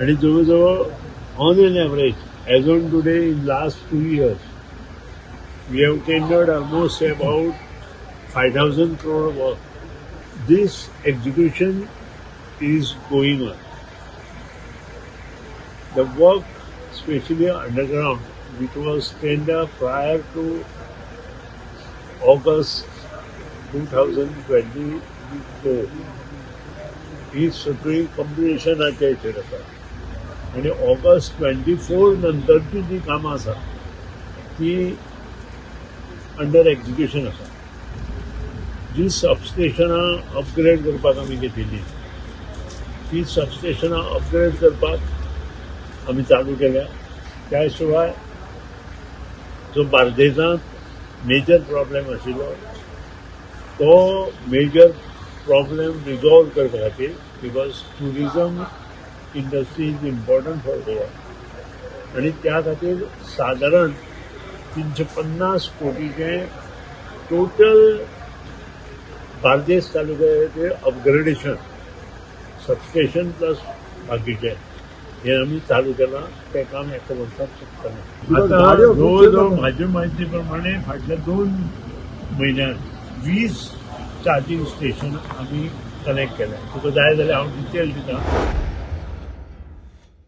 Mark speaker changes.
Speaker 1: आनी जवळ जवळ on an average, as on today, in last 2 years we have tendered almost about 5,000 crore work. This execution is going on. The work, especially underground, which was tendered prior to August 2024, ही सगळी कंप्लिशनाच्या हेचेर आसा आनी August 24 नंतरची जी कामां आसा ती under execution आसा. जी सबस्टेशनां अपग्रेड करपाक आमी घेतिल्ली, ती सबस्टेशनां अपग्रेड करपाक आमी चालू केल्या. त्या शिवाय जो बार्देजांत मेजर प्रॉब्लेम आशिल्लो, तो मेजर प्रॉब्लेम रिजॉल्व करपा खातीर, because tourism industry is important for Goa, आनी त्या खातीर सादारण 350 कोटीचें टोटल बार्देस तालुक्याचें अपग्रेडेशन, सबस्टेशन प्लस बाकीचें हें आमी चालू केलां. तें काम एका वर्सात सोंपतलें. आतां
Speaker 2: गाडयो
Speaker 1: जवळ जवळ म्हाज्या म्हायती प्रमाणे फाटल्या 2 म्हयन्यांत 20 चार्जींग स्टेशन आमी कनेक्ट केल्या. तुका जाय जाल्यार हांव डिटेल दिता.